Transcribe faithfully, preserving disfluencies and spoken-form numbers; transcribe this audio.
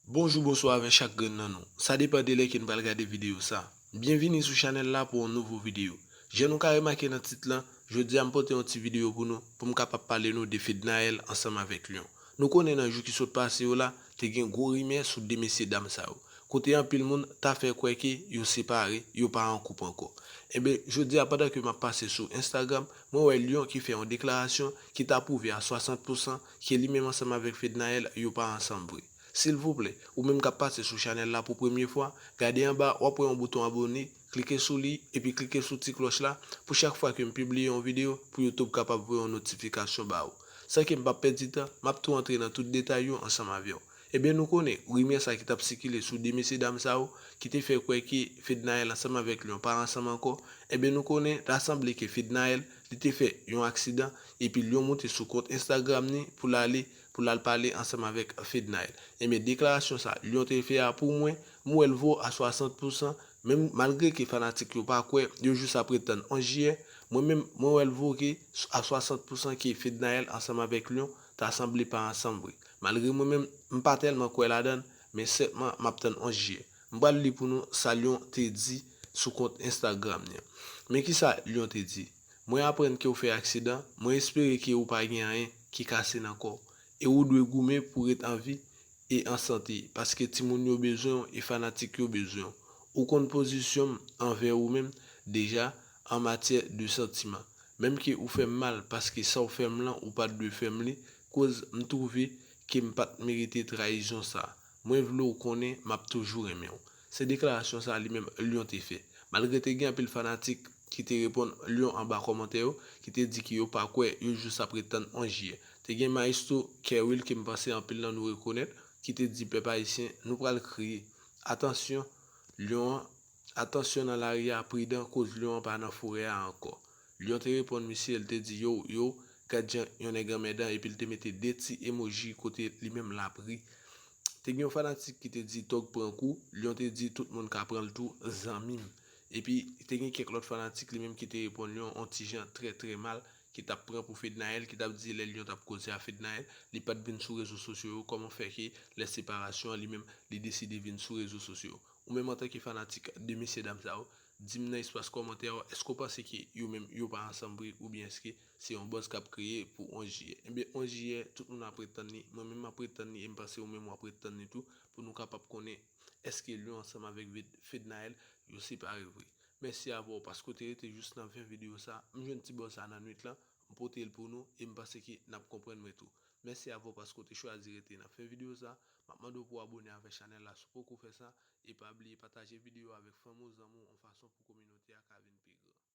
Bonjou, bonswa avè chak grenn nan nou. Sa depann de lè ke n pral gade videyo sa. Byenvini sou chanèl la pou yon nouvo videyo. Jan nou ka remake nan tit lan, jodi a m pote yon ti videyo pou nou, pou m kapab pale nou de Fednaelle ansanm avèk Lion. Nou konnen nan jou ki sot pase yo la, te gen gwo rimè sou de mesye dam sa yo. Kote anpil moun ta fè kwè ke yo separe, yo pa an koup ankò. Enben, jodi a pandan ke m ap pase sou Instagram, mwen wè Lion ki fè yon deklarasyon ki ta pwouve a swasant pousan ke li menm ansanm avèk Fednaelle yo pa ansanm vre. Silvouplè, ou menm k ap pase sou chanèl la pou premye fwa, gade anba, w ap wè yon bouton abòne, klike sou li, epi klike sou ti klòch la, pou chak fwa ke m pibliye yon videyo, pou YouTube kapab voye yon notifikasyon ba ou. San ke m p ap pèdi tan, m ap tou antre nan tout detay yo ansanm avè w. Ebyen, nou konnen, rimè sa ki t ap sikile sou de mesye dam sa yo, ki te fè kwè ke Fednaelle ansanm avèk Lion pa ansanm ankò, ebyen, nou konnen, ta sanble ke Fednaelle, li te fè yon aksidan, epi Lion moute sou kont Instagram ni pou l ale, pou l al pale ansanm avèk Fednaelle. Ebyen, deklarasyon sa Lion te fè a pou mwen, m wè l vo a swasant pousan, menm malgre ke fanatik yo pa kwè, yo jis ap ret tann onz jiyè, mwen menm, mwen wè l vo ke a swasant pousan ke Fednaelle ansanm avèk Lion ta sanble pa ansanm vre. Malgre mwen menm, m pa tèlman kwè ladan l, men sètman m ap tann onz jiyè. M pral li pou nou sa Lion te di sou kont Instagram ni an. Men kisa Lion te di? Mwen aprann ke w fè aksidan, mwen espere ke ou pa gen anyen ki kase nan kò w. E ou dwe goumen pou ret an vi e an sante, paske timoun yo bezwen w e fanatik yo bezwen w. Ou konn pozisyon m anvè ou menm deja an matyè de santiman. Menm ke ou fè m mal, paske sa w fè m lan ou pa t dwe fè m li, koz m twouve ke m pa t merite trayizon sa. Mwen vle w konnen m ap toujou renmen w. Se deklarasyon sa li menm Lion te fè. Malgre te gen anpil fanatik ki te reponn Lion anba kòmantè yo, ki te di ke yo pa kwè, yo jis ap ret tann onz jiyè. Te gen Maestro Kerwill ke m panse anpil nan nou rekonèt, ki te di pèp ayisyen, nou pral kriye. Atansyon, Lion an, atansyon nan lari a, pridan, koz Lion an pa nan forè a ankò. Lion te reponn misye, l te di yo, yo, gad jan yon nèg anmèdan, epi l te mete de ti emoji kote li menm l ap ri. Te gen yon fanatik ki te di tòg pran kou, Lion te di tout moun ka pran l tou, zanmi m. Epi te gen kèk lòt fanatik li menm ki te reponn Lion on ti jan trè trè mal, ki t ap pran pou Fednaelle, ki t ap di lè Lion t ap koze a Fednaelle, li pa t vin sou rezo sosyo yo, kòman fè ke lè separasyon an li menm li deside vin sou rezo sosyo yo? Ou menm antanke fanatik de mesye dam sa yo, di m nan espas kòmantè yo, èske w panse ke yo menm yo pa ansanm vre oubyen èske se yon buzz k ap kreye pou onz jiyè? Ebyen, onz jiyè, tout moun ap ret tann li, mwen menm m ap ret tann li e m panse ou menm w ap ret tann li tou pou nou kapab konnen èske Lion ansanm avèk Fed- Fednaelle yo separe vre. Mèsi avè w paske w te rete jis nan fen videyo sa. M jwenn ti buzz sa nan nwit lan, m pote l pou nou e m panse ke n ap konprann mwen tou. Mèsi avè w paske w te chwazi rete nan fen videyo sa. M ap mande w pou w abòne avèk chanèl la si w poko fè sa. E pa bliye pataje videyo avèk fanmi w, zanmi w, yon fason pou kominote a ka vin pi gran.